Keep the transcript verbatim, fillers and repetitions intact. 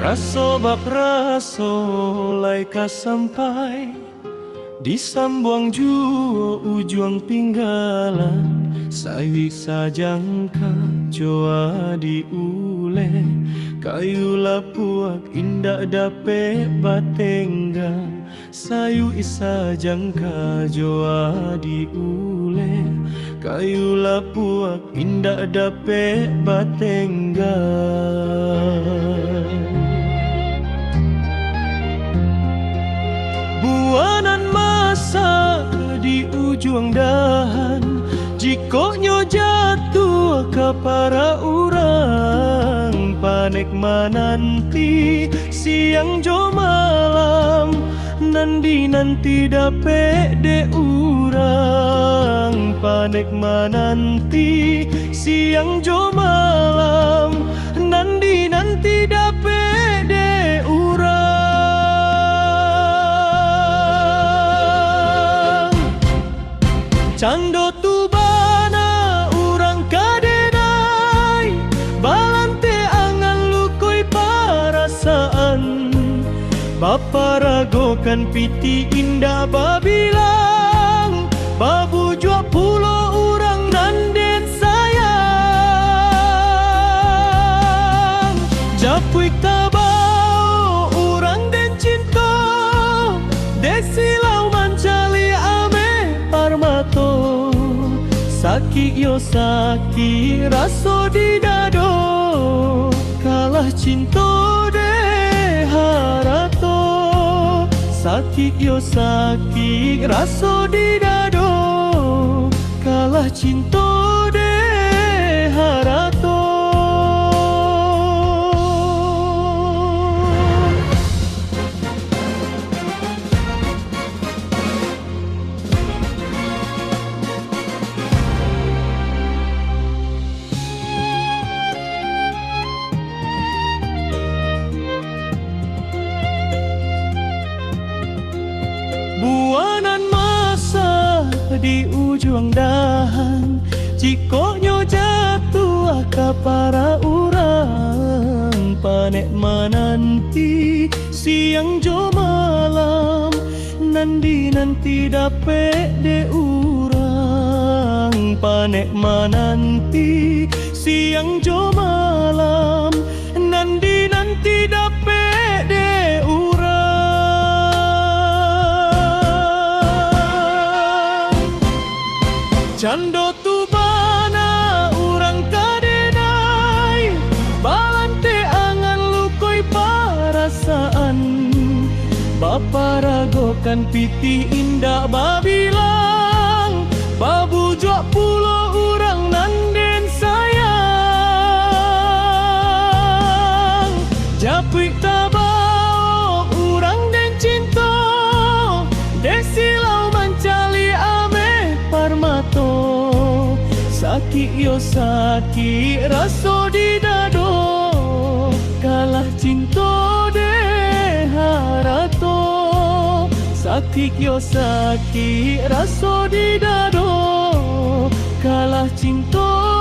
Raso bak raso lai ka sampai, disambuang juo ujuang pinggalan, sayuik sajangka coa diuleh, kayu lapuak indak dapek batenggang. Sayuik sajangka joa diuleh, kayu lapuak indak dapek batenggang. Buah nan masak di ujuang dahan, jikok nyo jatuah ka parak urang, panek mananti siang jo malam, nan dinanti dapek dek urang, panek mananti siang jo malam, nan dinanti dapek dek urang. Cando tu bana urang ka denai, balanteh angan lukoi parasaan, baparagokan pitih indak babilang, babujuak pulo urang nan den sayang. Japuik tabao urang den cinto, dek silau mancaliak ameh parmato. Sakik yo sakik raso di dado, kalah cinto dek harato. Sakik yo sakik raso di dado, kalah cinto dek harato. Buah nan masak di ujuang dahan, jikok nyo jatuah ka parak urang, panek mananti siang jo malam, nan dinanti dapek dek urang, panek mananti siang jo malam, nan dinanti dapek dek urang. Cando tu bana urang ka denai, balanteh angan lukoi parasaan, baparagokan pitih indak babilang, babujuak pulo urang nan den sayang. Japuik tabao urang den cinto, dek silau mancaliak ameh parmato. Sakik yo sakik raso di dado, kalah cinto dek harato. Sakik yo sakik raso di dado, kalah cinto